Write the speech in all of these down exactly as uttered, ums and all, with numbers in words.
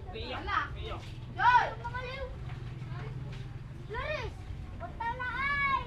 Ala. Joy! Loris! Punta na ay!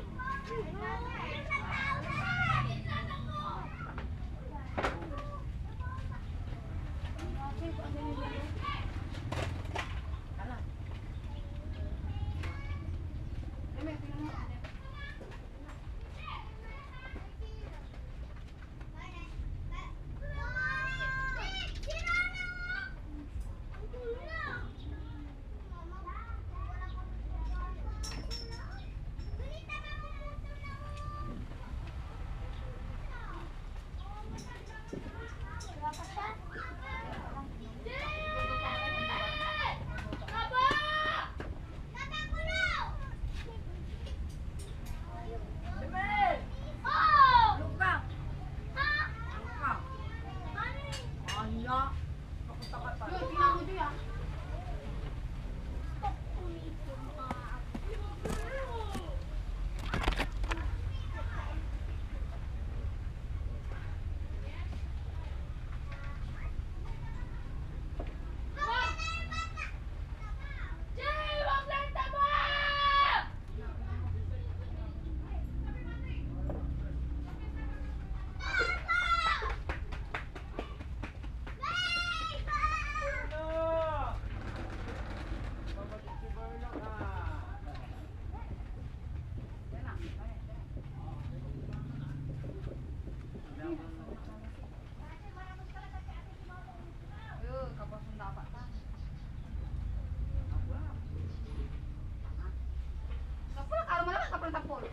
Kapul, karma naman, kapul, kapul.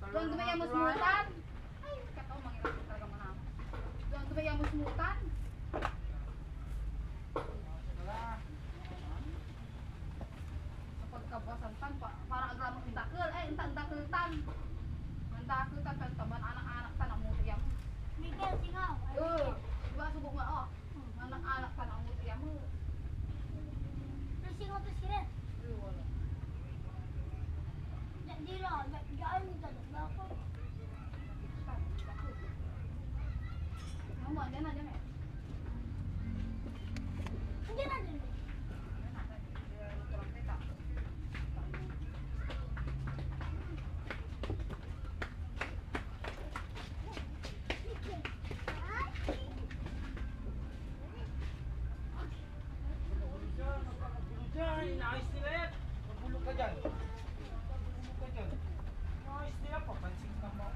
Doon to may amusmutan. Ay, kataw, mangirap ko talaga manama. Doon to may amusmutan. Sa pagkabuasan tan, pa, parang aglamang dakel. Ay, intan dakel tan. Ang dakel tan, tan, tan, anak-anak tan, amuti yan. Miguel, singaw. Ay, oo. Miguel. Diba, subok mo, oh. Anak-anak tan, amuti yan mo. Ay, singaw to, sila. Ay, wala. Di, di la, di, di, ay, di, di, di, ako. Mama, diyan na, diyan na. Diyan na, diyan na. Diyan, magpakagulo dyan. Inaayos nila yan. Magulo ka dyan. Magulo ka dyan. Inaayos nila, papansin ka mo.